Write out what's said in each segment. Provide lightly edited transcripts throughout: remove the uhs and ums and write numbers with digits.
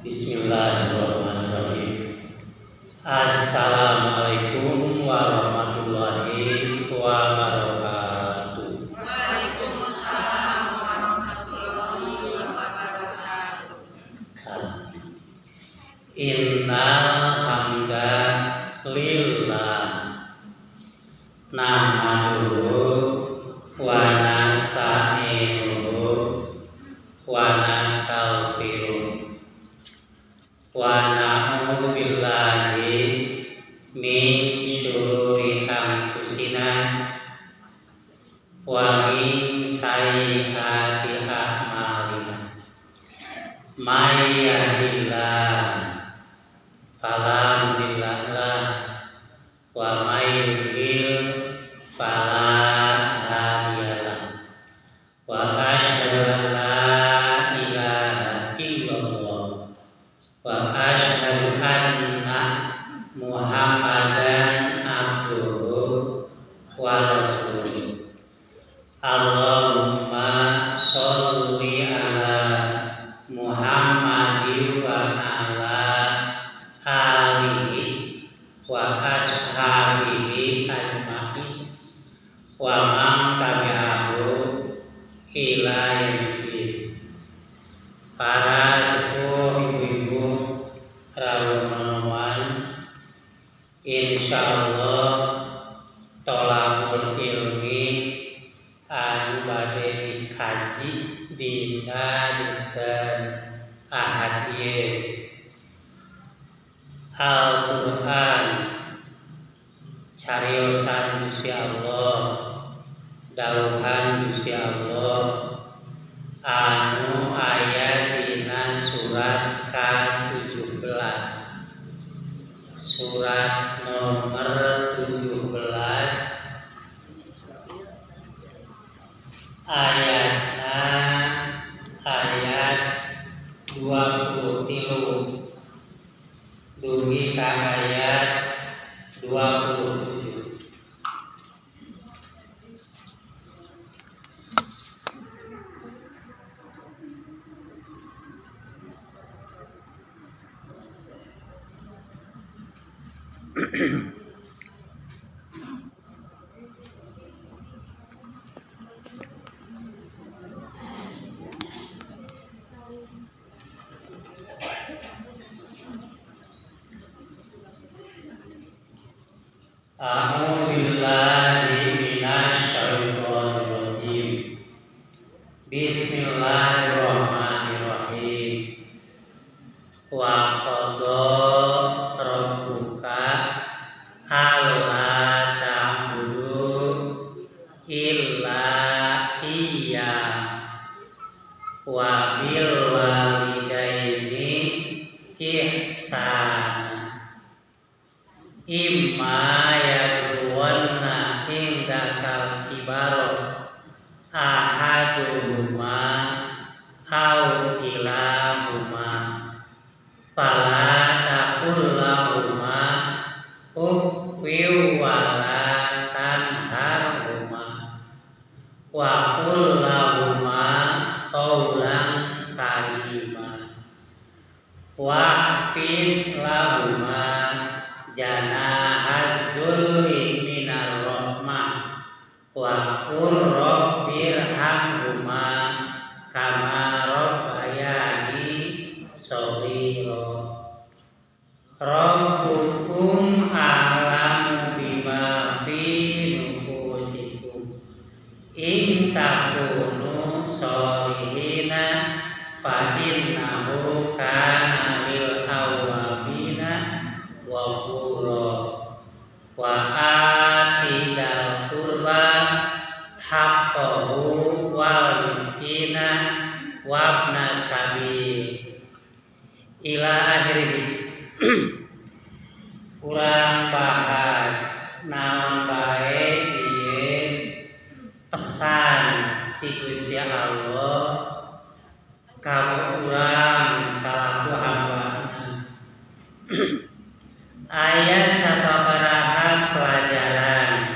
Bismillahirrahmanirrahim. Assalamualaikum warahmatullahi wabarakatuh. Waalaikumsalam warahmatullahi wabarakatuh. Innal hamdalillah nahmaduhu wa nasta'inuhu wa nastaghfiruh wa na'udzu billahi min syururi anfusina wa min sayyiati a'malina. May yahdihillahu fala mudilla lahu wa may yudlil fala hadiyalah. Wa asyhadu an la ilaha illallah wa asyhadu anna Muhammadan abduhu wa rasuluh. Allahumma sholli ala Muhammadin wa ala alihi wa ashabihi ajma'in wa man tabi'ahu ila yaumiddin. Para sepuh, ibu-ibu, rawuh nonoman, insyaallah tolabul ilmi anu bade dikaji dina dinten Ahad ieu. Al-Qur'an cariosan Gusti Allah, dawuhan Gusti Allah anu aya dina surat ke-17, surat nomor 17 ayatna ayat 23 dugi ka ayat 27. A'udzu billahi minasyaitonir rajim. Bismillahirrahmanirrahim. Wa qada rabbuka alla ta'budu illa iyyah wa bil walidaini ihsana. Imma yabluwanna indakal kibaro ahaduhuma aw kilahuma fala taqul lahuma uffin wala tanharhuma wa qul lahuma qawlan karima wahfiz lahuma janahaz zulli minar rahmah wa qur rabbirhamhuma kama rabbayani shaghira. Rabbukum a'lamu bima fi nufusikum in takunu sholihina fa innahu kana lil awwabina ghafura. Wa atidal qurba haqqahu wal miskina wabna sabil ila akhirih. Kurang bahas naon bae ieu pesan ti Gusti Allah ka urang salaku hambana. Aya sababaraha pelajaran.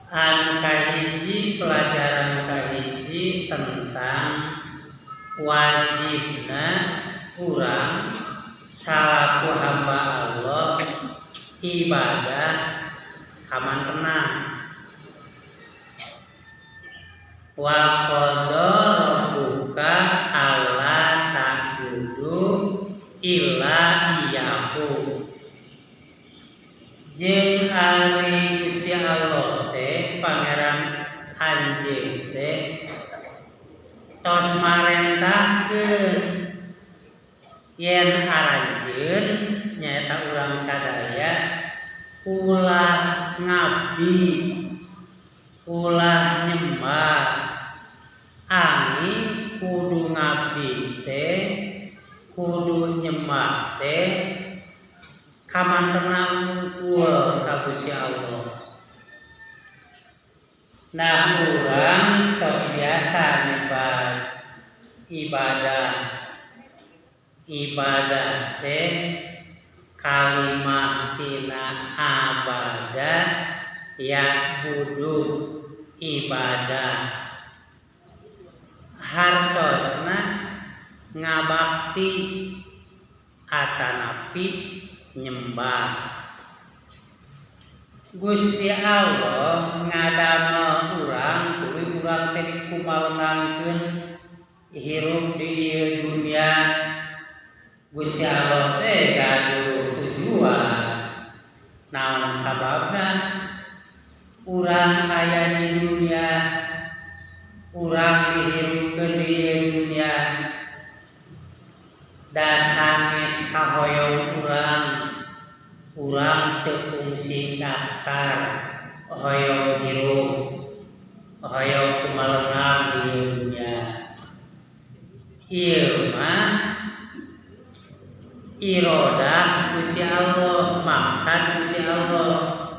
Anu kahiji, pelajaran kahiji tentang wajibna hamba Allah ibadah kamantena. Wa qada rabbuka alla ta'budu illa iyyahu. Jeung ari Gusti Allah teh pangeran anjeun teh tos marentahkeun yen aranjeun nyaeta urang sadaya ulah ngabdi ulah nyembah angin kudu ngabdi teh kudu nyembah teh kamantena unggul ka Gusti Allah. Nah urang tos biasa nyebat ibadah. Ibadah teh kalimah tina abada ya budu ibadah. Hartosna ngabakti atanapi nyembah. Gusti Allah ngadamel urang tuluy urang teh dikumalenangkeun hirup di ieu dunia. Gusti Allah teh gaduh tujuan. Naon sababna urang aya di dunia, urang dihirupkeun di ieu dunia, da sanes kahoyong urang, urang teu kungsi daftar hoyong hirup, hoyong kumalengang di dunia. Ieu mah irodah Gusti Allah, maksad Gusti Allah.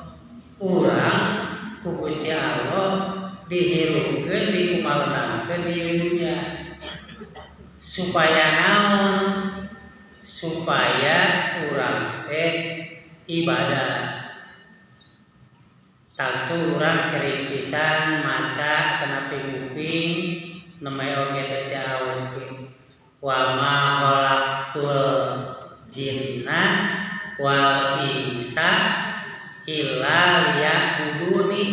Urang ku Gusti Allah dihirupkeun, dikumalenangkeun di dunia. Supaya naon? Supaya urang teh ibadah. Tangtu urang sering pisan maca atanapi nguping nembe oge tos diaoskeun. Wa ma khalaqtul jinna wal insa illa liya'buduni.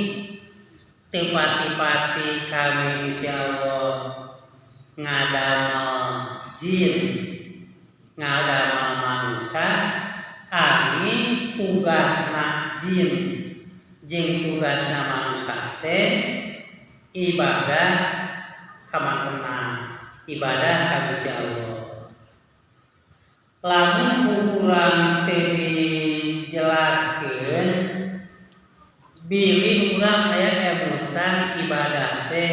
Teu pati-pati kami Gusti Allah ngadamel jin, ngadamel manusia, angin tugasna jin jeung tugasna manusia teh ibadah kamantena, ibadah ka Gusti Allah. Lamun ku urang teh dijelaskeun bilih urang aya emutan ibadah teh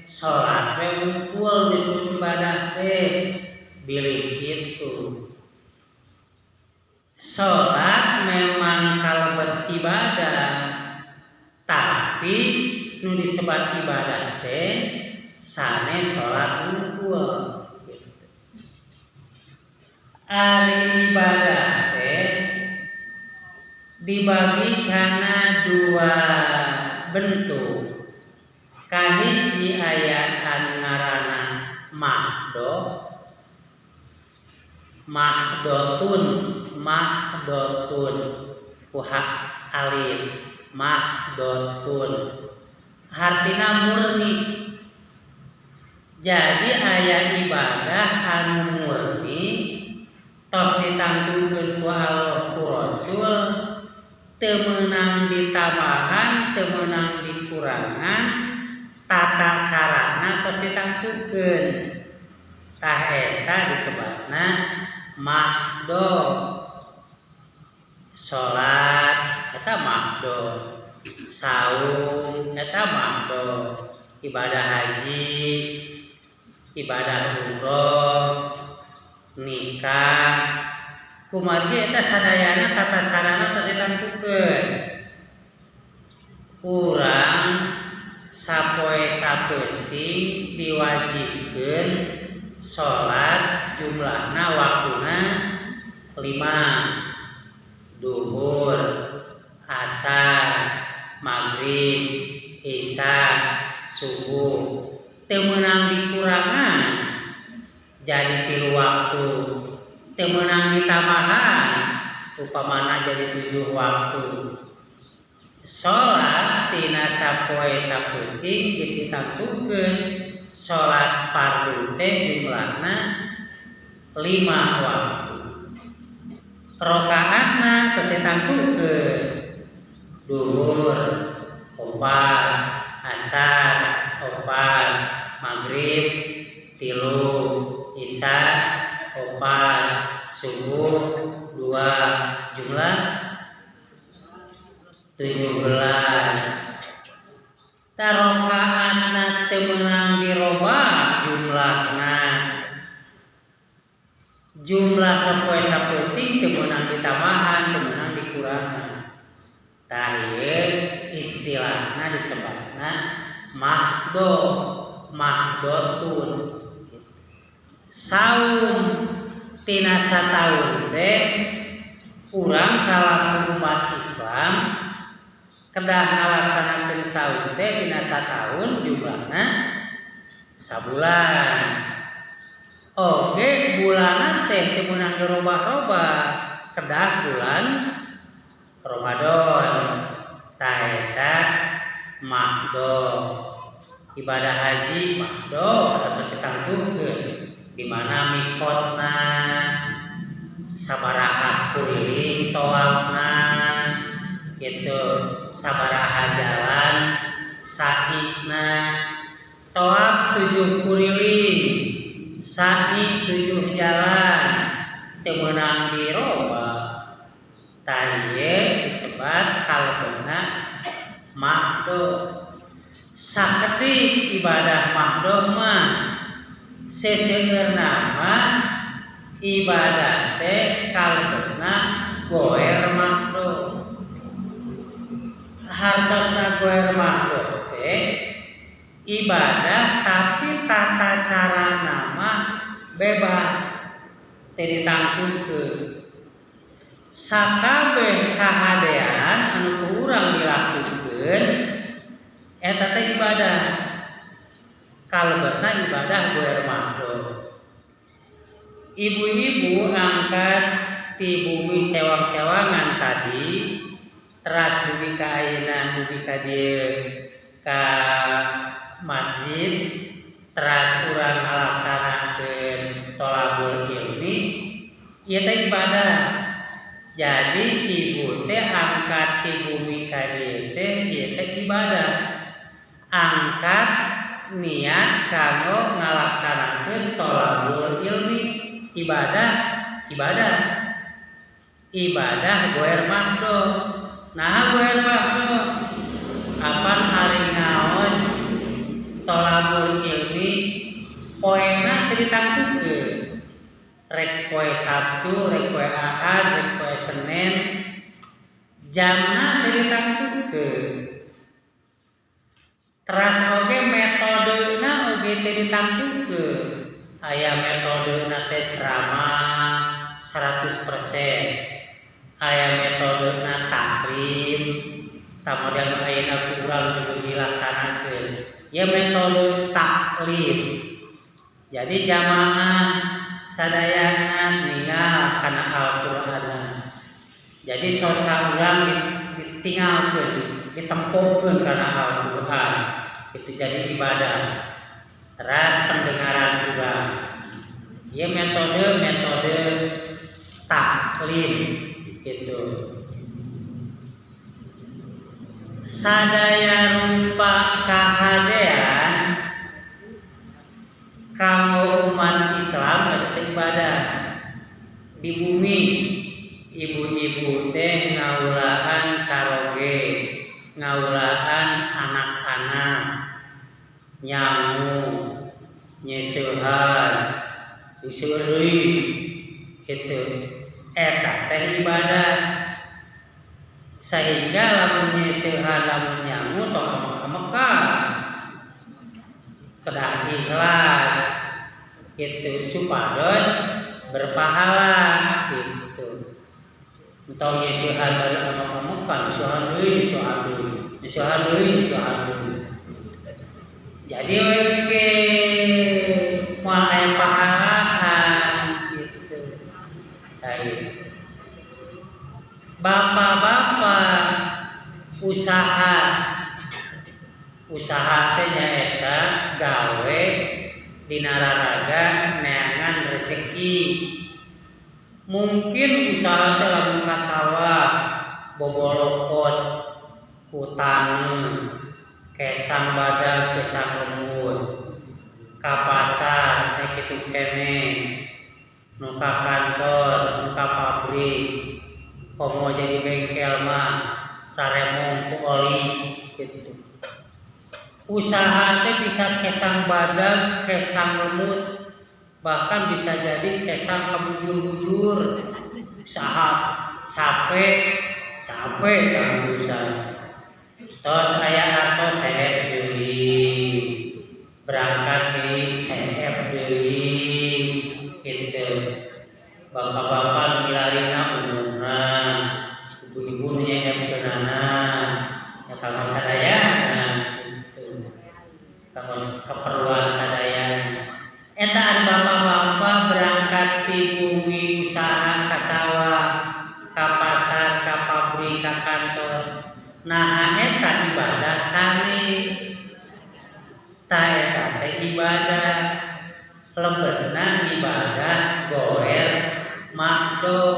salat we wungkul disebut ibadah teh, bilih kitu. Salat memang kalebet ibadah, tapi nu disebat ibadah teh sanes salat wungkul. Ari ibadah teh dibagi kana dua bentuk. Kahiji aya anu ngaranna mahdoh, mahdotun, mahdotun ku hak alif, mahdotun hartina murni. Jadi aya ibadah anu murni tos ditangtukeun ku Allah ku Rasul, teu meunang ditambahan, teu meunang dikurangan, tata carana tos ditangtukeun. Tah eta disebutna mahdoh. Salat eta mahdoh, saum eta mahdoh, ibadah haji, ibadah umroh, nikah, kumargi eta sadayana tata carana tos ditangtukeun. Urang sapoe sapenting diwajibkeun salat jumlahna waktuna 5, duhur, asar, maghrib, isya, subuh. Teu meunang dikurangan jadi 3 waktu, teu meunang ditambahan Upamana jadi 7 waktu. Salat tina sapoe sapeuting geus ditangtukeun. Salat fardu teh jumlahna 5 waktu. Rakaatna geus ditangtukeun. Duhur 4, asar 4, maghrib 3, isya 4, subuh 2, jumlah 17. Tarokaatna teu meunang dirobah jumlahna. Jumlah sapoe sapeuting teu meunang ditambahan, teu meunang dikurangan. Tah ieu istilahna disebutna mahdo, mahdotun. Saum tina sataun teh urang salaku umat Islam kedah ngalaksanakeun saum teh tina sataun jumlahna sabulan. Oge bulanan teh teu meunang dirobah-robah, kedah bulan Ramadan. Tah eta mahdo. Ibadah haji mahdo atau ditangtukeun di mana mikotna, sabaraha kuriling tawafna gitu, sabaraha jalan sa'ina, tawaf 7 kuriling, sa'i 7 jalan, teu meunang dirobah. Tah ieu disebat kalebna mahdo. Sakedik ibadah mahdo mah seseueurna mah ibadah teh kalebna goer mahdo. Hartosna goer mahdo teh ibadah tapi tata cara nama bebas, teu ditangtukeun. Sakabeh kahadean anu ku urang dilakukeun eta teh ibadah. Kalebetna ibadah goer mahdo. Ibu-ibu angkat ti bumi sewang-sewangan tadi teras dugi ka ayeuna dugi ka dieu ka masjid teras urang ngalaksanakeun tolabul ilmi ieu teh ibadah. Jadi ibu teh angkat ti bumi ka dieu teh ieu teh ibadah. Angkat niat kanggo ngalaksanakeun tolabul ilmi ibadah, ibadah. Ibadah goer mahdo. Nah goer mahdo apan ari ngaos tolabul ilmi poena teu ditangtukeun. Rek poe Sabtu, rek poe Ahad, rek poe Senin, jamna teu ditangtukeun. Teras oge metodena oge teu ditangtukeun. Aya metodena teh ceramah 100%. Aya metodena taklim, tah model ayeuna ku urang nuju dilaksanakeun. Ieu metode taklim. Jadi jamaah sadayana ninggal kana Al-Qur'an. Jadi soca urang ditinggalkeun, ditempokeun kana Al-Qur'an. Itu jadi ibadah. Teras pendengaran urang. Ieu metode taklim gitu. Sadaya rupa kahadean kanggo umat Islam eta ibadah. Di bumi ibu-ibu teh ngaulaan caroge, ngaulaan anak-anak, nyangu, nyeusehan, nyeuseun deui itu eta teh ibadah. Sehingga lamun nyeusehan lamun nyangu tong amek-amekan, kedah ikhlas itu supados berpahala gitu. Entong nyeusehan bari amek-amekan, nyeusehan deui, nyeusehan deui, nyeusehan deui, nyeusehan deui. Jadi we moal aya pahalaan gitu. Baik. Bapak-bapak usaha, usaha teh nyaeta gawe dina raraga neangan rezeki. Mungkin usaha teh lamun ka sawah bobolokot ku taneuh, kesang badag, kesang lembut, ka pasar teh kitu keneh, nu ka kantor, nu ka pabrik, komo jadi bengkel mah raremong ku oli gitu. Usaha teh bisa kesang badag, kesang lemut, bahkan bisa jadi kesang kabujur-bujur. Usaha capek, capek kan usaha. Tos aya artos seep deui, berangkat deui seep deui gitu. Bapak-bapak nu milarina umumna, ibu-ibu nu nyeepkeunana, ya kanggo sadayana gitu. Kanggo keperluan sadayana. Eta ari bapak-bapak berangkat ti bumi usaha ka sawah, ka pasar, ka pabrik, ka kantor. Nah eta ibadah sanes. Ta eta teh ibadah, lebetna ibadah goer mahdoh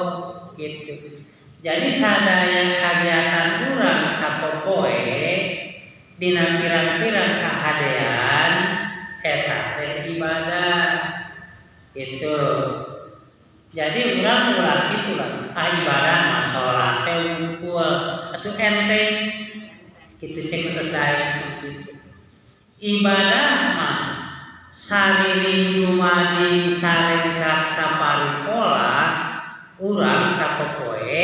gitu. Jadi sadaya kagiatan urang sapopoe dina pirang-pirang kahadean eta teh ibadah gitu. Jadi urang ulah kitu lah, ah ibadah mah salat teh wungkul atuh enteng kitu cek terus daek gitu. Ibadah mah saliling dumading sarengkah saparipola urang sapopoe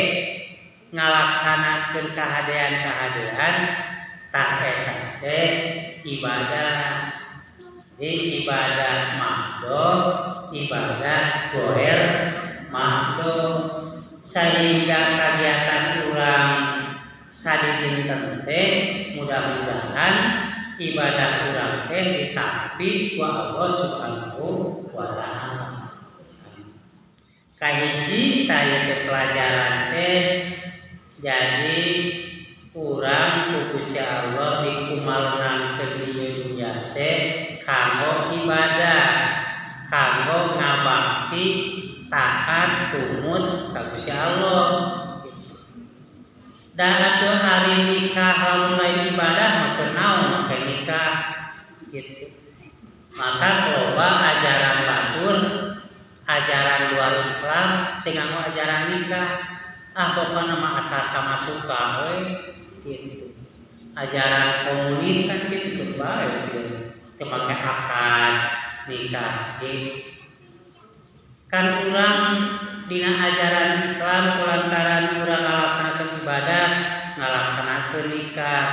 ngalaksanakeun kahadean-kahadean tah eta teh ibadah. Jadi ibadah mahdoh, ibadah goer mahdoh, sehingga kegiatan urang sadidinten teh mudah-mudahan ibadah urang teh ditampi ku Allah Subhanahu wa taala. Kahiji tah ieu teh pelajaran teh, jadi urang ku Gusti Allah dikumalenangkeun di dunya teh kanggo ibadah, kanggo ngabakti taat tumut ka Gusti Allah. Da atuh ari nikah lamun lain ibadah mah keur naon make nikah gitu. Maka loba ajaran batur, ajaran luar Islam teu nganggo ajaran nikah. Ah pokona mah asal sama suka we gitu. Ajaran komunis kan kitu keur bae teu teu make akad nikah gitu. Kan urang dina ajaran Islam kulantaran urang ngalaksanakeun ibadah, ngalaksanakeun nikah.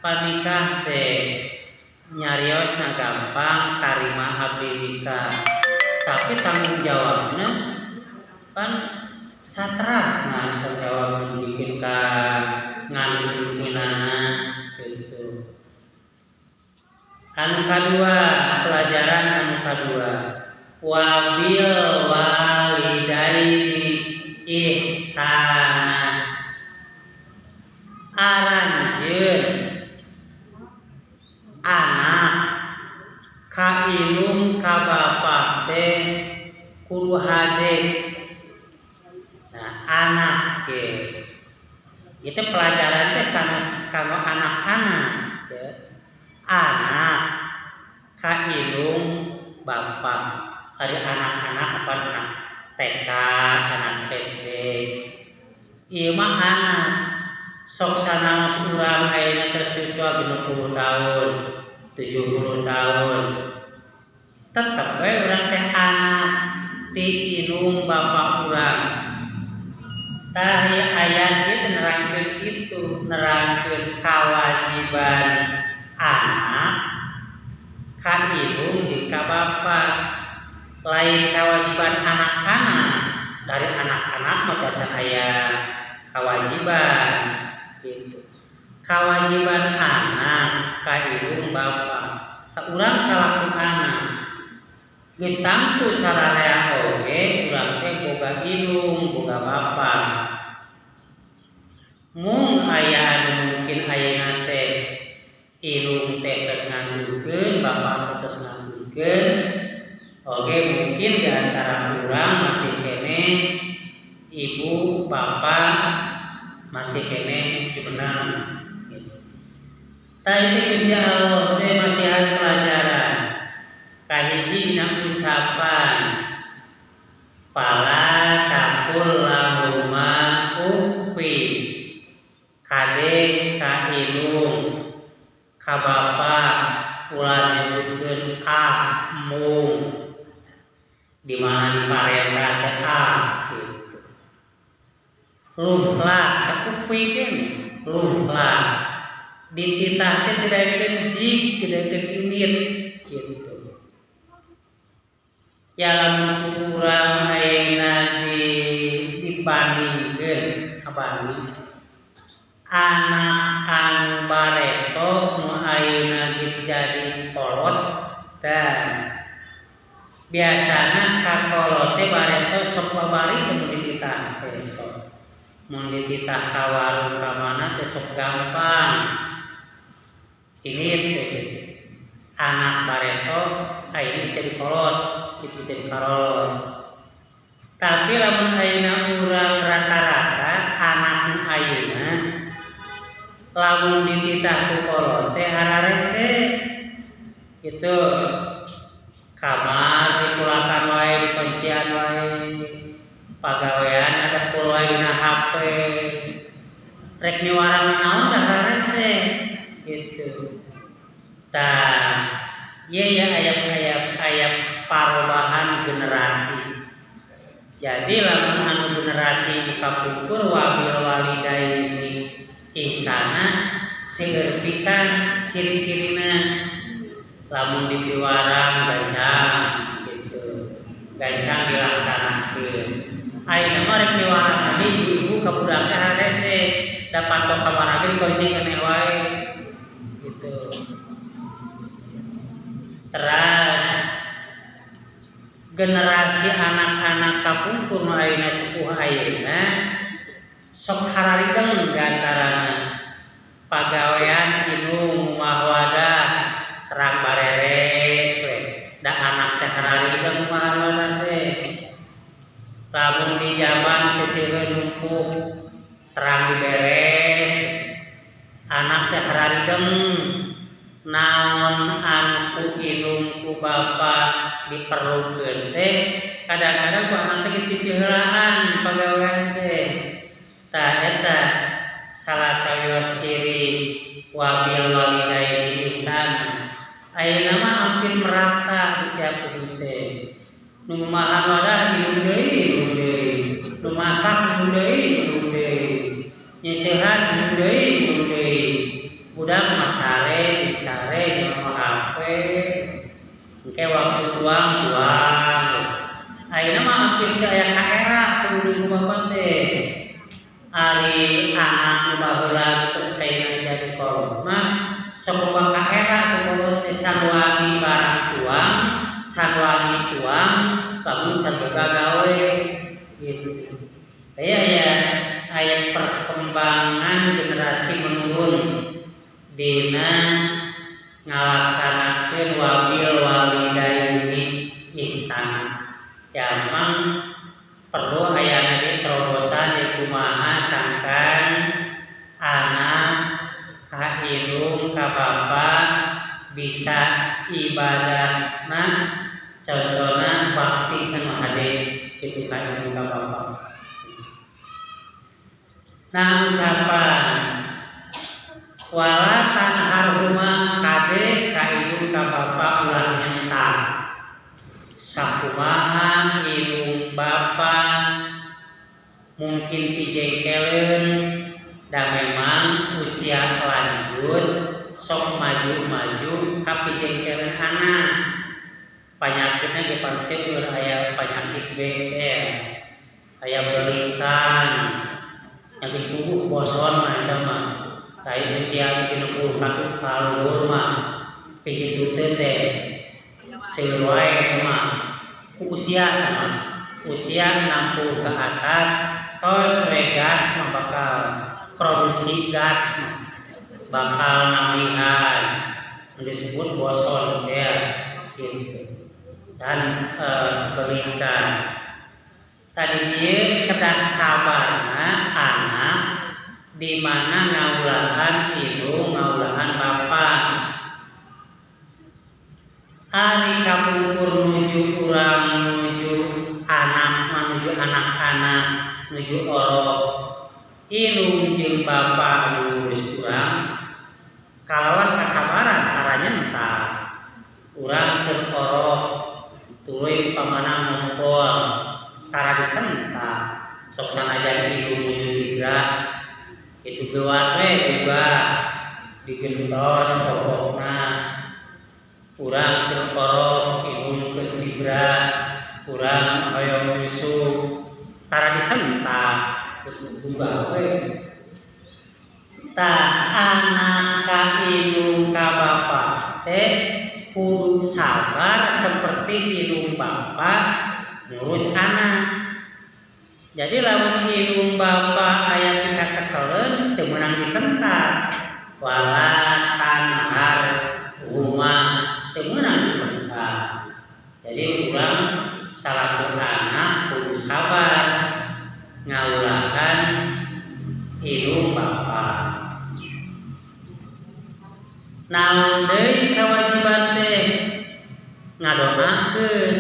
Panikah teh nyariosna gampang tarima abdi nikah. Tapi tanggung jawabna kan satrasna, tanggung jawab bikin ka ngandungkeunana gitu. Anu kadua, pelajaran anu kadua, wabil walidaini ihsana. Aranjeun anak ka indung ka bapak teh kudu hade. Nah, anak ke itu pelajaran teh sanes kanggo anak-anak ya. Anak ka indung bapak, hari anak-anak apa anak TK, anak SD. Ieu mah anak sok sanaos urang ayeuna teh siswa 60 tahun, 70 tahun. Tetep we urang teh anak ti indung bapak urang. Tah ayat ieu teh nerangkeun kitu, nerangkeun kawajiban anak ka indung jeung ka bapak. Lain kewajiban anak-anak, dari anak-anak mah teh can aya kewajiban gitu. Kewajiban anak ka indung bapak. Tah urang salaku anak geus tangtu sararea oge urang teh boga indung, boga bapak. Mung aya anu mungkin ayeuna teh indung teh tos ngantunkeun, bapak teh tos ngantunkeun. Oke, mungkin di antara urang masih keneh ibu bapak masih keneh jumenang gitu. Tah itu Gusti Allah teh masihan pelajaran. Kahiji dina ucapan fala taqul lahuma uffin, kade ka indung ka bapak ulah nyebutkeun ah mung, di mana diparentah teh ah gitu. Luhlah teh uffin, luhlah dititah teh didaekeun jig, didaekeun init gitu. Ya lamun urang ayeuna dibandingkeun kabanding anak anu bareto nu ayeuna geus jadi kolot tah biasana ka kolot teh bareto sok babari teh mun dititah teh sok mun dititah ka warung ka mana teh sok gampang ini teh gitu. Anak bareto ayeuna bisa dikolot gitu, bisa dikarolot. Tapi lamun ayeuna urang rata-rata anak nu ayeuna lamun dititah ku kolot teh hararese gitu, kamar dikulakan wae, dikuncian wae, pagawean ada kul wae dina HP, rek miwarang naon dah hararese gitu. Tah ieu ya aya parobahan generasi. Jadi lamun anu generasi nu kapungkur wabil walidaini ihsana seueur pisan ciri-cirina. Lamun dipiwarang gancang gitu, gancang dilaksanakeun. Ayeuna mah rek miwarang lagi ibu-ibu ka budak teh hararese da panto kamar ge dikunci keneh wae gitu. Teras generasi anak-anak kapungkur nu ayeuna sepuh ayeuna sok hararideng diantarana pagawean indung ngumah wadah terang bareres we da anak teh hararideng ngumahan wadah teh. Lamun di zaman seseuheun numpuk terang diberes anak teh hararideng naon anu ku indung ku bapa diperlukeun teh kadang-kadang ku anak teh geus dipiheulaan pagawean teh. Tah eta salah sawios ciri wabil walidaini ihsana. Ayeuna mah hampir merata di tiap kubu teh. Nu ngumahan wadah indung deui, indung deui. Nu masak indung deui, indung deui. Nyeusehan indung deui, indung deui. Budak mah sare jeung sare jeung HP. Engke waktu tuang tuang. Ayeuna mah hampir teu aya kaera ku indung ku bapa teh. Ari anak nu baheula terus ayeuna jadi kolot mah sok loba kaera ku kolot teh can wani barang tuang, can wani tuang, lamun can boga gawe gitu. Aya ya aya perkembangan generasi menurun dina ngalaksanakeun wabil walidaini ihsana. Ya memang perlu ayana di terobosan di kumaha sangkan anak ka indung ka bapa bisa ibadahna contohna bakti nu hade kitu ka indung ka bapa. Nah ucapan wala tanharhuma kade ka indung ka bapa ulah nyentak. Sakumaha indung bapa mungkin pijengkeleun da memang usia lanjut sok maju-maju ka pijengkeleun anak. Panyakitna ge pan seueur aya panyakit BR, aya belikan, yang geus bubuh boson mah eta mah. Lain usia 60 kaluhur mah pihituteun teh seueur wae eta mah. Ku usia eta mah. Usia 60 ke atas tos we gas mah bakal produksi gas bakal nambihan disebut boson ya gitu dan belikan tadi dia kedah sabarna anak di mana ngaulahan indung ngaulahan bapak ari kapungkur nuju urang nuju anak menuju anak-anak nuju orok indung jeung bapak ngurus urang kalawan kasabaran tara nyentak urang keur orok tuluy pamana ngumpul tara disentak sok sanajan indung nuju hijrah itu gewat we juga digentos pokokna urang keur orok indung keur hijrah urang hoyong nyusu tara disentak juga we tah anak ka indung ka bapak teh kudu sabar seperti indung bapak ngurus anak. Jadi lamun indung bapak aya pikakeseleun teu meunang disentak wala tanhar huma teu meunang disentak. Jadi urang salaku anak kudu sabar ngaulahan indung bapak. Naon deui kawajiban teh ngadoakeun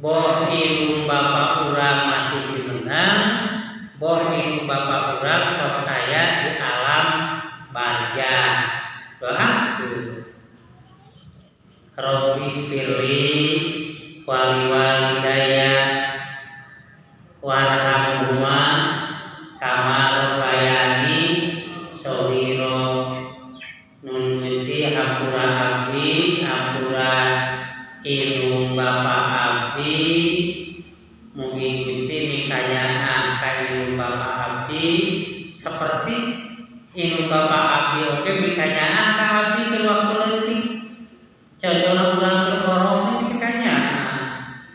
boh indung bapak urang masih jumeneng boh indung bapak urang tos aya di alam barzah doakeun Rabbi firli wali walidayya warhamhuma kama rabbayani shaghira. Nun Gusti hampura abdi hampura indung bapak abdi mugi Gusti mikanyaah ka indung bapak abdi seperti indung bapak abdi oge mikanyaah ka abdi keur waktu leutik. Contohna urang keur orok mikanyaah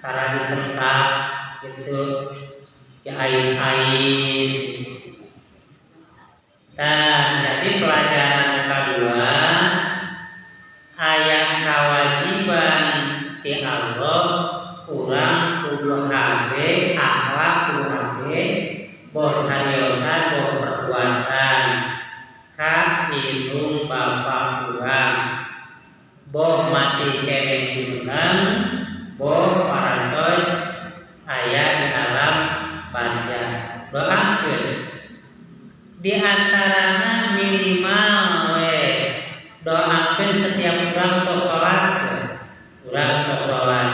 tara disentak gitu ya ais-ais. Nah, jadi pelajaran kedua aya kewajiban ti Allah urang kudu hade akhlak kudu hade boh cariosan boh perbuatan ka indung bapak urang boh masih keneh jumeneng boh parantos aya di alam barzah. Doakeun di antarana minimal we doakeun setiap urang tos salat urang tos salat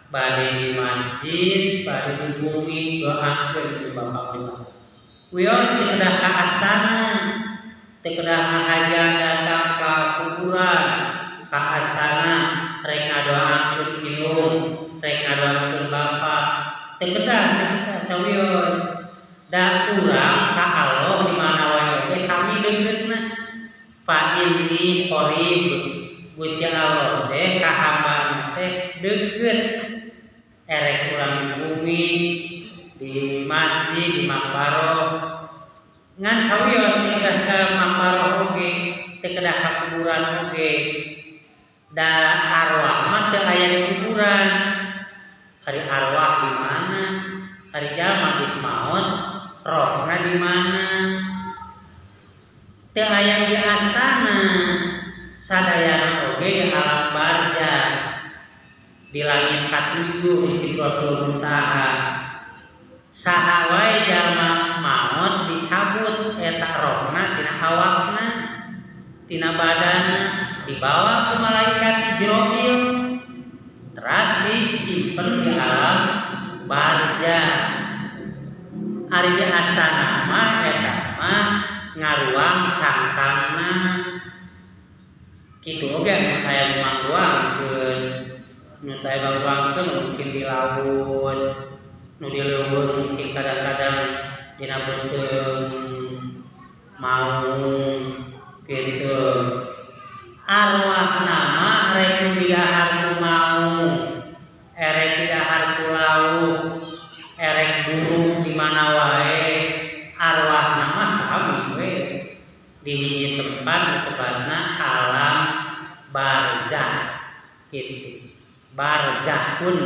bade di masjid bade di bumi doakeun ku bapak urang wios teu kedah ka astana teu kedah ngahaja datang ka kuburan ka astana rek ngadoakeun indung rek ngadoakeun bapak teu kedah sawios da urang ka Allah di mana wae oge sami deungeutna fa inni qarib Gusti Allah teh ka hambana teh deukeut erek urang di bumi di masjid di makbaroh ngan sawios teu kedah ka makbaroh oge teu kedah ka kuburan oge da arwah mah teu aya di kuburan. Ari arwah di mana? Ari jalma geus maot rohna di mana? Teu aya di astana sadayana oge di alam barzah di langit katujuh di Sidratul Muntaha. Saha wae jalma maot dicabut eta rohna tina awakna tina badana dibawa ku malaikat Ijroil teras disimpen di alam barzah. Ari di astana mah eta mah ngaruang cangkangna kitu oge anu aya nu mangruangkeun nu teu mangruangkeun mungkin di laut nu di leuweung mungkin kadang-kadang dina beuteung maung kitu. Arwahna mah rek nu didahar ku maung erek didahar ku laut erek burung di mana wae arwah tempat disebutna alam barzah gitu. Barzahun,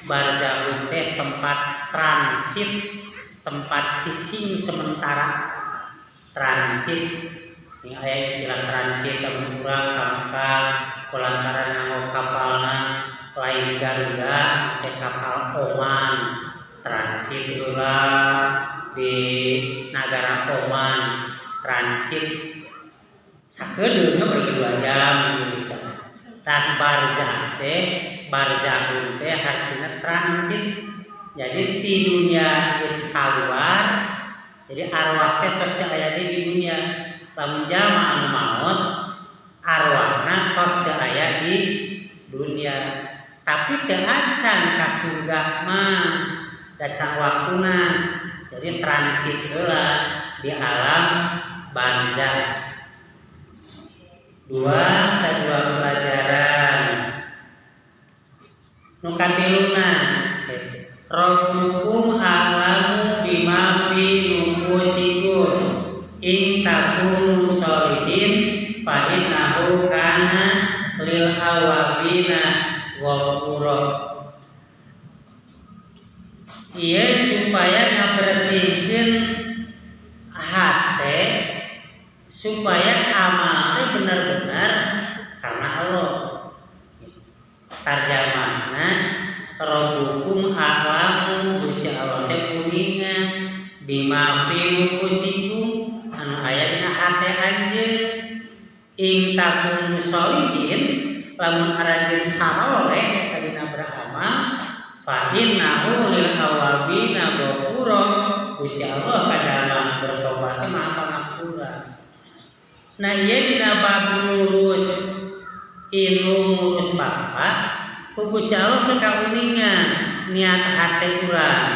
barzahun teh tempat transit, tempat cicing sementara, transit. Ini aya istilah transit lamun urang ka Mekah kulantaran nganggo kapalna lain Garuda teh kapal Oman, transit heula di nagara Oman, transit sakedeung pergi 2 jam gitu. Tah barzah teh, barzahun teh artinya transit. Jadi di dunia geus kaluar, jadi arwah teh tos teu aya di dunia. Lamun jalma anu maot arwahna tos teu aya di dunia, tapi teu acan ka surga mah, da can waktuna. Jadi transit heula di alam barzah. Dua pelajaran. Nu katiluna, Rabbukum a'lamu bima fi nufusikum in takunu sholihin fa innahu kana lil awabina ghafura. Ieu supaya ngabersihkeun hate, supaya amal teh benar-benar karena Allah. Tarjamahna Rabbukum a'lamu, Gusti Allah teh kuninga bima fi nufusikum anu aya dina hate anjeun. Ing takunu sholihin, lamun aranjeun saroleh eta dina beramal, fa innahu lil awabina ghafura. Gusti Allah ka jalma bertobat teh Maha Pangampura. Nah ieu dina bab ngurus indung ngurus bapak, ku Gusti Allah teh kauninga niat hate urang.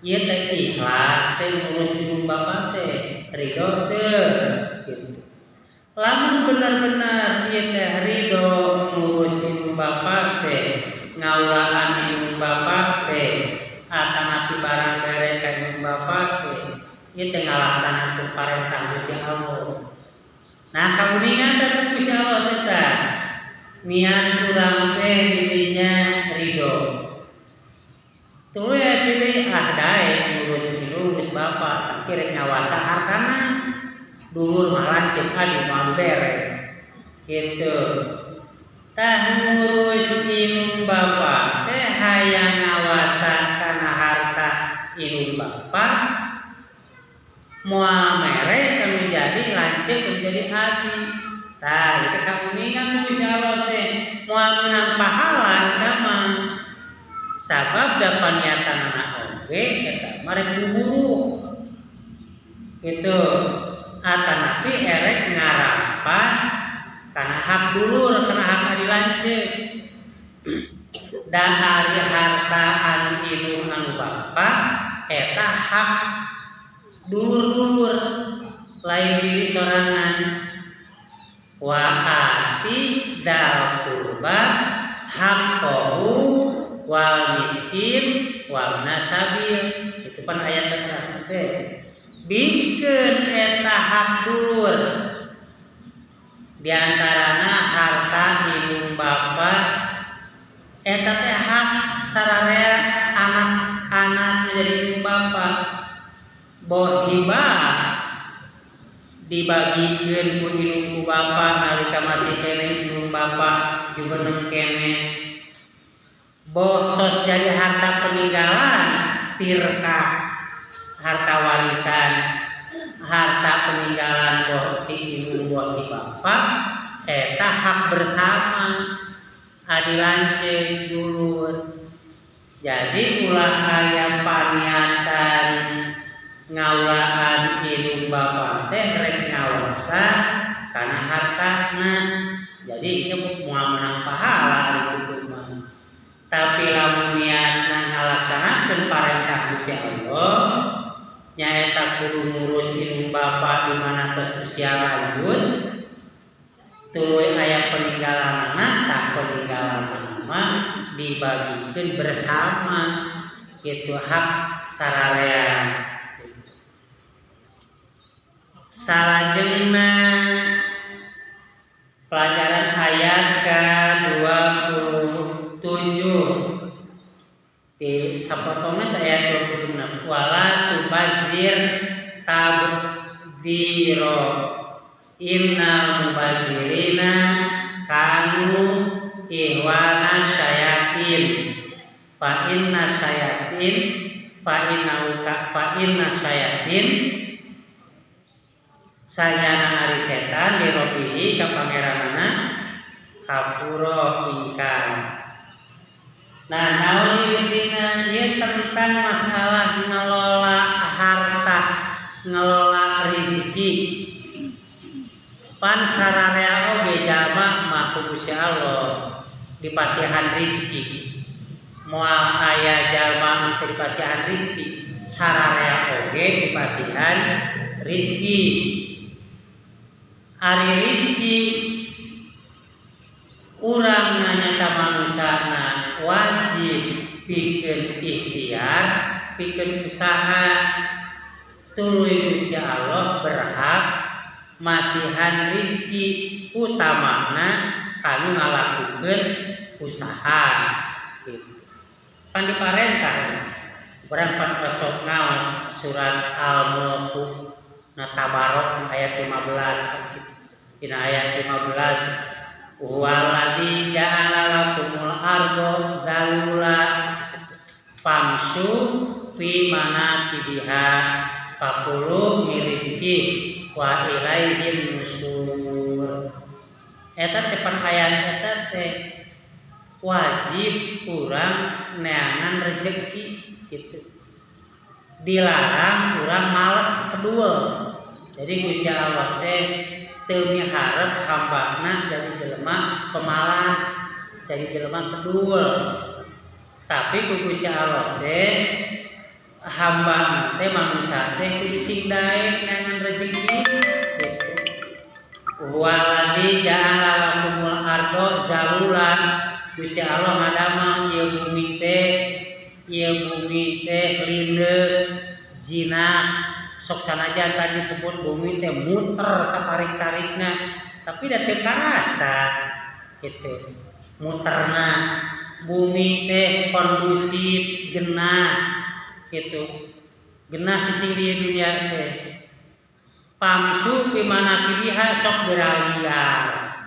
Ieu teh ikhlas teh ngurus indung bapak teh, ridho teh gitu. Lamun benar-benar ieu teh ridho ngurus indung bapak teh, ngaulaan indung bapak teh, atanapi barang bere ka indung bapak teh, ieu teh ngalaksanakeun parentah Gusti Allah. Nah kauninga teh ku Gusti Allah teh tah niat urang teh dirinya ridho. Tuluy aya deui ah daek ngurus indung ngurus bapak, tapi rek ngawasa hartana. Dulur mah lanceuk adi moal bere. Gitu. Tah ngurus indung bapak teh hayang ngawasa kana harta indung bapak, moal mere kanu jadi lanceuk kanu jadi adi. Tah itu kauninga ku Gusti Allah teh moal meunang pahala eta mah. Sabab da paniatanana oge eta mah rek buburu. Gitu. Atanapi erek ngarampas kana hak dulur, kana hak adi lanceuk. Da ari harta anu indung anu bapak eta hak dulur-dulur, lain diri sorangan. Wa ati dzal qurba haqqahu wal miskin wal nasabil. Itu pan ayat saterasna teh. Bikeun eta hak dulur, diantarana harta indung bapak eta teh hak sararea anak-anak menjadi indung bapak. Boh hibah dibagikeun ku indung ku bapak nalika masih keneh indung bapak jumeneng keneh. Boh tos jadi harta peninggalan tirka, harta warisan, harta peninggalan boh ti indung boh ti bapak eta hak bersama adi lanceuk dulur. Jadi ulah aya paniatan ngaulaan indung bapak teh rek ngawasa kana hartana. Jadi ieu moal meunang pahala ari kitu mah. Tapi lamun niatna ngalaksanakeun parentah Gusti Allah nyaeta kudu ngurus indung bapak di mana tos usia lanjut, tuluy aya peninggalanana, tah peninggalanana mah dibagikeun bersama gitu hak sararea. Salajengna Pelajaran ayat ke-27 di sapotongna ayat 26 wala tubazir tabdziro innal mubazirina kanu ihwana syayatin fa inna syayatin fa inna fa inna syayatin sanyana ari setan dirobihi ka pangeranana kafuro ingkar. Nah, naon isina ieu tentang masalah ngelola harta, ngelola rezeki. Pan sararea oge jalma mah ku Gusti Allah dipasihan rezeki. Moal aya jalma teu dipasihan rezeki, sararea oge dipasihan rezeki. Ari rezeki urang nanya ka manusana wajib pikeun ikhtiar, pikeun usaha. Tuluy Gusti Allah berhak masihan rezeki utamana kanu ngalakukeun usaha gitu. Pan diparentah urang pan osok ngaos surat Al-Mulk na Tabarok ayat 15 gitu. Dina ayat 15 huwallazi ja'ala lakumul arda zalula famshu fi manakibiha fakulu min rizqi wa ilaihin nusur. Eta teh pan ayat eta teh wajib kurang neangan rezeki gitu. Dilarang kurang males kedua. Jadi Gusti Allah teh teu miharep hambana jadi jelema pemalas, jadi jelema kedua. Tapi ku Gusti Allah teh hambana teh manusia teh kudu sing daek neangan rezeki gitu. Huwallazi ja'ala lakumul arda zalula. Gusti Allah ngadamel ieu bumi teh, ieu bumi teh lindeuk, jinak. Sok sanajan tadi disebut bumi teh muter satarik-tarikna, tapi da teu karasa gitu. Muterna bumi teh kondusif, genah gitu. Genah cicing di dunia teh. Pamsu fi manakibiha sok geraliar.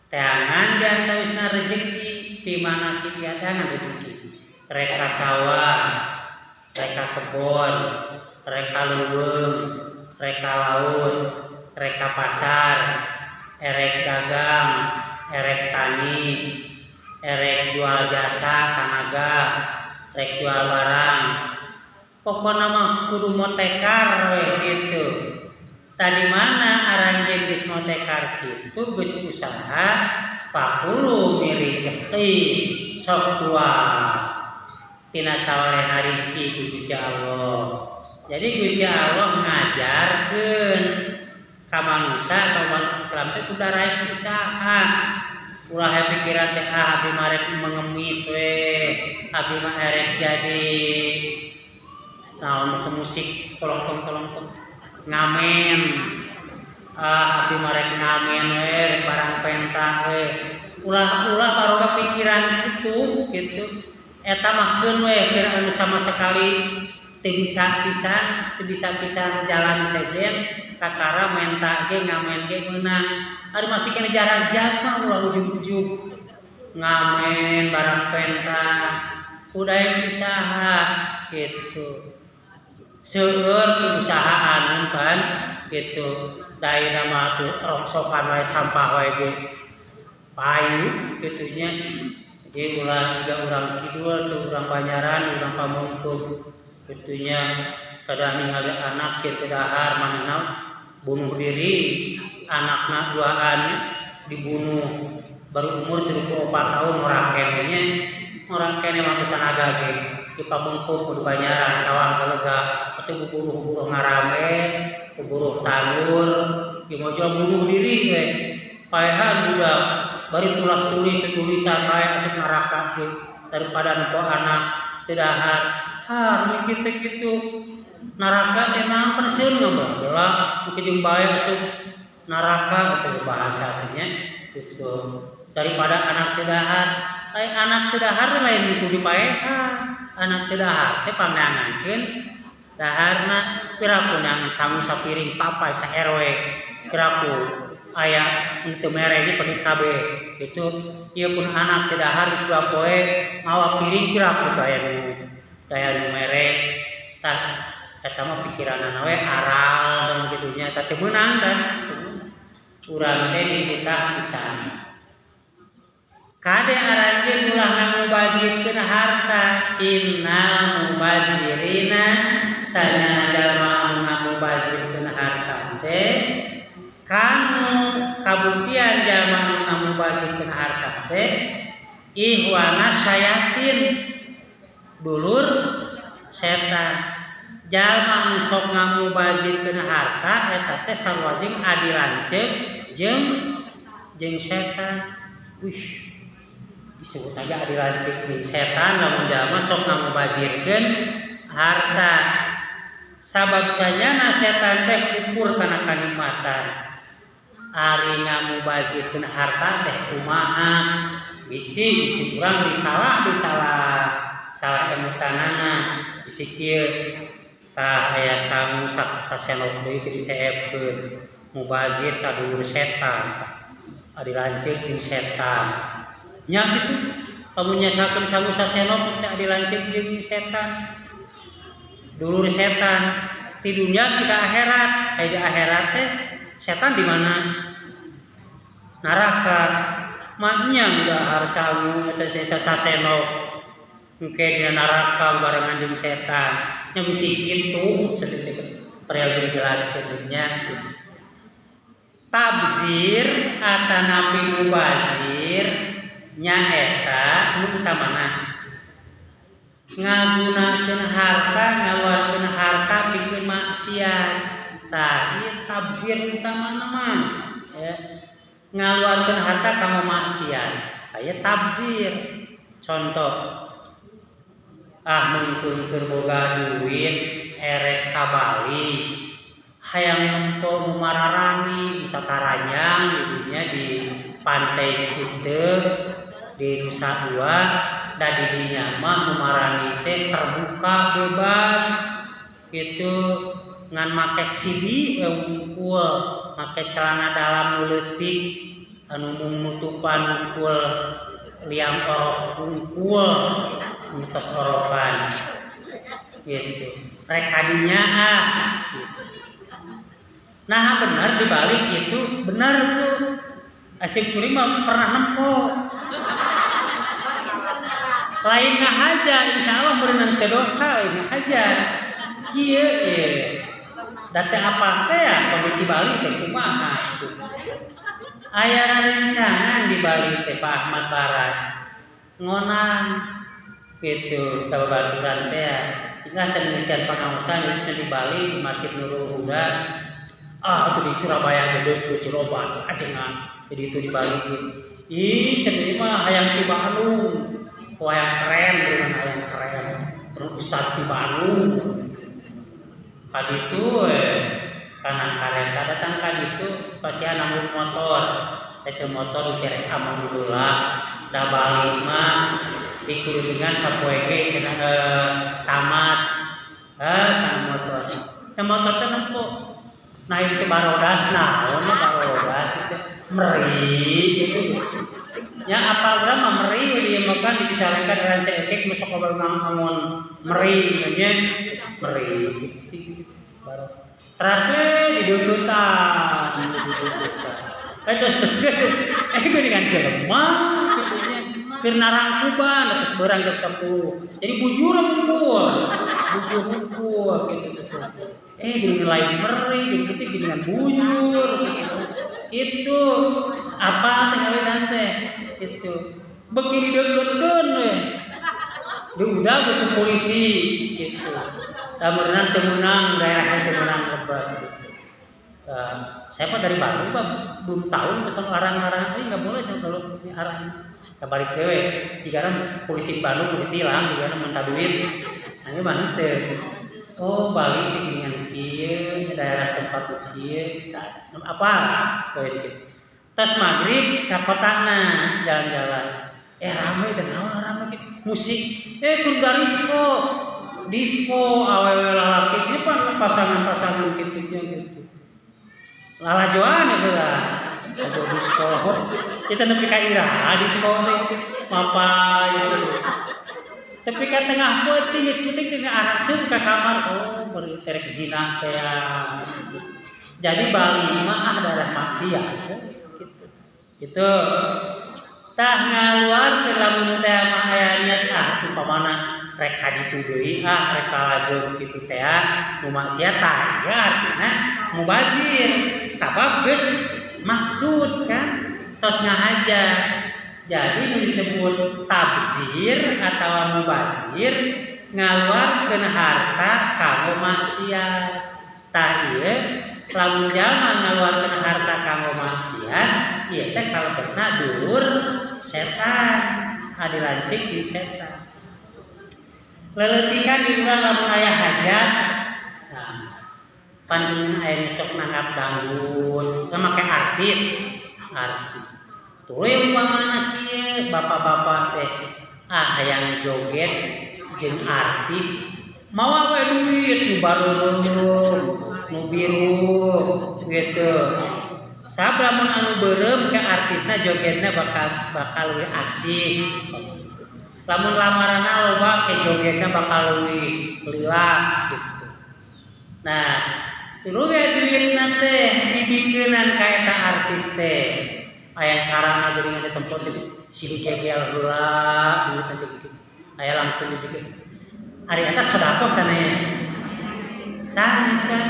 Teangan di antawisna rezeki, fi manakibiha teangan rezeki. Reka sawah, reka kebon, reka leuweung, reka laut, reka pasar, erek dagang, erek tani, erek jual jasa tanaga, rek jual barang. Pokona mah kudu motekar we gitu. Tadi mana aranjeun geus motekar kitu geus usaha fakulu mirizqi sok tua tina sawarehna rezeki ku Gusti Allah. Jadi Gusti Allah ngajarkeun ka manusia, ka umat Islam teh kudu rajin usaha. Ulah pikiran teh ah abdi mah rek mengemis we, abdi mah erek jadi naon ke musik tolong-tolong ngamen. Ah abdi mah rek ngamen we, rek barang pentah we. Ulah-ulah baroga pikiran itu gitu. Eta mah keun we keur anu sama sekali teu bisa pisan, teu bisa pisan jalan sejen kakara menta ge ngamen ge meunang. Ari masih kena jarak mah ulah ujug-ujug ngamen barang pentah udah usaha gitu. Seueur usahaan pan gitu. Daerah mah tuh rongsokan wae sampah wae ge payu kitu nya. Jadi ulah juga urang kidul tuh urang Banjaran, urang Pamuntug kitu nya. Kadang ningali anak sieun teu dahar manehna bunuh diri, anakna duaan dibunuh baru umur 34 tahun ngora keneh nya, ngora keneh mah teu tenaga ge di Pamuntug kudu Banjaran sawah galega atuh buburuh-buruh ngarame, buburuh tandur, ieu mah bunuh diri we. Paehan budak bari tulas tulis tulisan bae asup neraka ge daripada nempo anak teu dahar. Har mikir teh kitu. Neraka teh naon pan sieun ngabah bela jeung bae asup Neraka gitu bahasanya gitu. Daripada anak teu dahar, lain anak teu dahar lain kudu dipaehan. Anak teu dahar teh pangneangankeun daharna piraku neangan sangu sapiring papa sa RW piraku aya teu mere nya pedit kabeh gitu. Ieu pun anak teu dahar geus 2 poe mawa piring piraku teh aya nu mere tah eta mah pikiranana we aral tah kitu nya tah teu meunang kan. Urang teh dititah pisan. Kade aranjeun ulah ngamubazirkeun harta, innal mubazirina sanyana jalma anu ngamubazirkeun harta teh kanu kabuktian jalma anu ngamubazirkeun harta teh ihwana syayatin dulur setan. Jalma anu sok ngamubazirkeun harta eta teh sarua jeung adi lanceuk jeung setan. Wih, disebut aja adi lanceuk jeung setan lamun jalma sok ngamubazirkeun harta. Sabab sanyana setan teh kufur kana kanikmatan. Ari ngamubazirkeun harta teh kumaha? Bisi bisi urang disalah salah emutanana bisi kieu. Tah aya sangu sasenok deui teh diseepkeun mubazir tah dulur setan tah adi lanceuk jeung setan nya kitu. Lamun nyasakeun sangu sasenok teh adi lanceuk jeung setan dulur setan ti dunya ka akhirat. Aya di akhirat teh setan di mana? Neraka. Maknya udah harus sangu eta sasenok engke dina neraka barengan jeung setan. Nya bisi kitu saeutik perel dijelaskeun nya gitu. Tabzir atanapi mubazir nyaeta nu utamana ngagunakeun harta ngaluarkeun harta pikeun maksiat. Tah ieu tabzir utamana mah ya. Ngaluarkeun harta kanggo maksiat. Tah ieu tabzir. Contoh ah mungkin keur boga duit erek ka Bali hayang nempo nu mararani tataranyang di dunya di pantai Kuta di Nusa Dua da di dunya mah nu marani teh terbuka bebas gitu ngan make sidi we wungkul make celana dalam nu leutik anu mung nutupan wungkul liang orok wungkul tos orokan gitu rek kadinya ah gitu. Nah benar dibalik gitu benar Bu asik kuring mah pernah nempo lain ngahaja insyaallah meureunang teu dosa lain ngahaja kieu ye da teu apa teh ya kondisi Bali teh kumaha gitu. Aya rencangan di Bali teh Pak Ahmad Baras ngonang gitu babaturan teh cenah cenah pangaosan itu di Bali di Masjid Nurul Huda ah itu di Surabaya gede ke Ciloba ajengan jadi itu di Bali ih cenah mah hayang ti Bandung hayang keren dengan hayang keren ustad ti Bandung kaditu kanan kareta datang kaditu pasihan nambut motor teh motor diserek alhamdulillah da Bali mah dikurudungan sapoe ge cenah tamat kana motor. Nah motor teh nempo. Nah itu barodas naon barodas itu meri gitu. Nya apal urang mah meri we dieu mah kan di Cicalengka di Rancaekek mah sok loba ngangon meri nya meri gitu. Baro. Teras we dideuketan, dideuketan. Terus geuningan jelema kitu nya. Keur narangkuban atus beurang jam 10. Jadi bujur hungkul. Bujur hungkul gitu gitu. Geuningan lain meri, geuning kitu geuningan bujur gitu. Itu apa teh kawitan teh gitu. Beuki dideuketkeun we. Diudag ku polisi gitu. Da meureunang teu meunang daerah teu meunang lebat gitu. Saya mah dari Bandung Pak belum tahu nih masalah larang-larangan ini nggak boleh saya kalau ini arah ini. Kita balik dewe, jika polisi di Bandung udah ditilang, jika minta duit, nah ini mah henteu. Oh Bali teh geuningan kieu nya daerah tempat kieu apa poe dikit. Tas maghrib ka kotana jalan-jalan. Rame teh naon rame kitu musik. Keur disco. Disco awewe lalaki kieu pan pasangan-pasangan kitu nya gitu. Lalajoan eta lah. Aduh disco. Kita nepi ka iraha disco teh gitu. Mapa gitu. Tapi ka tengah peuting geus peuting teh araseup ka kamar oh bari terek zina teh. Jadi bali mah ah daerah maksiat gitu. Gitu. Tah ngaluarkeun lamun teh mah aya niat ah umpamana rek ka ditu deui ah rek kalajon kitu teh nu maksiat tah ieu artina mubazir sabab geus maksud kan tos ngahaja. Jadi nu disebut tabzir atau mubazir ngaluarkeun harta kanggo maksiat. Tah ieu lamun jalma ngaluarkeun harta kanggo maksiat ieu teh kalebetna dulur setan, adi lancik di setan. Leleutikan di urang lamun aya hajat. Nah, pandungan aya nu sok nanggap dangdut, make artis, artis. Tuluy umpamana kieu bapak-bapak teh ah hayang joget jeung artis mawa we duit nu bareureum, nu biru gitu. Sabab lamun anu beureum ke artisna jogetna bakal leuwih asik. Lamun lamaranna loba ke jogetna bakal leuwih lila gitu. Nah, tuluy we duitna teh dibikeunan ka eta artis teh. Aya carana geuningan di tempat teh silih gegel heula duit teh gitu. Aya langsung dibikeun. Ari eta sedekah sanes. Sanes kan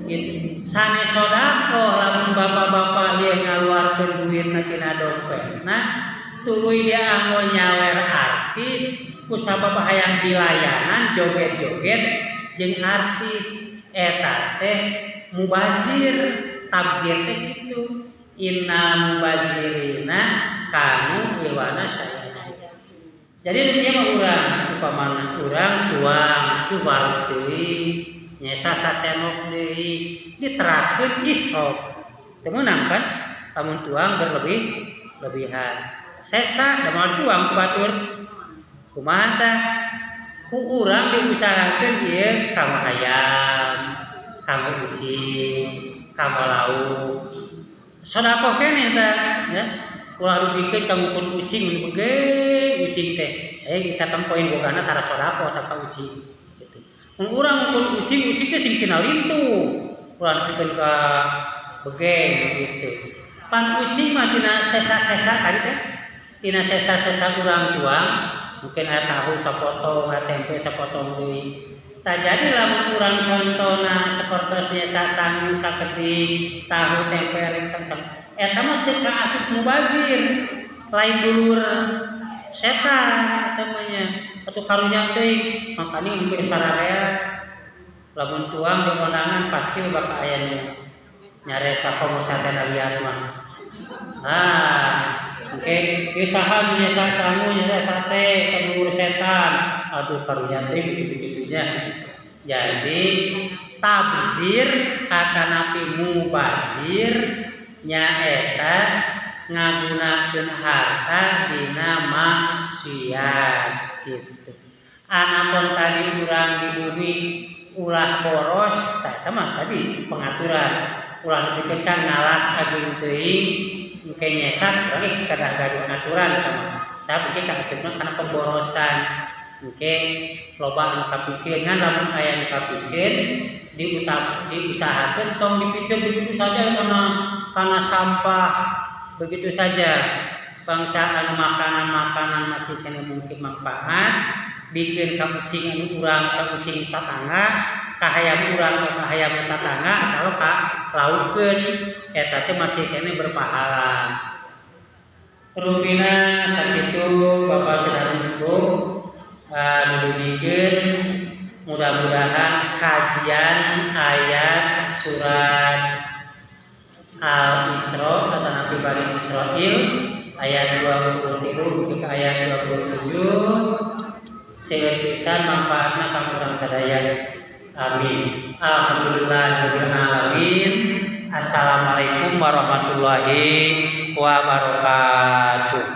gitu. Sanes sedekah lamun bapak-bapak ieu ngaluarkeun duitna tina dompetna tuluy dia anggo nyawer artis ku sabab hayang dilayanan joget-joget jeung artis eta teh mubazir. Tabzir teh kitu. Innal mubazirina kanu iwana syayatin. Jadi nu kieu mah urang upamana urang tuang ku bareng teuing nyesa sasenok deui diteraskeun israf. Teu meunang kan lamun tuang berlebih lebihan. Sesa da moal dituang ku batur. Kumaha tah? Ku urang diusahakeun ieu kanggo hayam, kanggo ucing, kanggo lauk. Sedekah keneh tah ya. Ulah dugikeun ka ngukur ucing mun bege ucing teh. Kita tempoin bogana tara sedekah tah ka ucing gitu. Mun urang ngukur ucing, ucing teh sing sina lintuh. Ulah dugikeun ka begeng gitu. Pan ucing mah tina sesa-sesa tadi teh. Tina sesa-sesa urang tuang, mungkin aya tahu sapotong, aya tempe sapotong deui. Tah jadi lamun urang contona sapertos nyesa sangu sakedik, tahu tempe rek sasam. Eta mah teu kaasup mubazir, lain dulur setan eta mah nya. Atuh karunya teuing, makani hampir sararea. Lamun tuang di kondangan pasti bakal aya nu nyaresa komo satena liat mah. Nah, oke, ieu saha nu nyesa sangu, nyesa sate, eta dulur setan. Aduh karunya teh begitu-gitunya. Jadi tabzir atanapi mubazir nyaeta ngagunakeun harta dina maksiat gitu. Anapun tadi urang di bumi ulah boros, tah eta mah tadi pengaturan. Ulah dipikirkan ngalas ageung teuing engke nyesak lagi kedah gaduh aturan eta mah. Sabab engke kaasupna kana pemborosan. Engke loba anu kapiceun ngan lamun aya anu kapiceun diusahakeun tong dipiceun begitu saja karena sampah begitu saja. Bangsa anu makanan-makanan masih kena mungkin manfaat bikin ka ucing anu urang ka ucing tatangga ka hayam urang ka hayam tatangga atau ka laukeun eta teh masih kena berpahala. Rupina sakitu Bapak saudara Ibu didugikeun mudah-mudahan kajian ayat surat Al-Isra atau Nabi Bani Israil ayat 23 ke ayat 27 seueur pisan manfaatna kanggo urang sadaya. Amin. Alhamdulillahirabbil alamin. Assalamualaikum warahmatullahi wabarakatuh.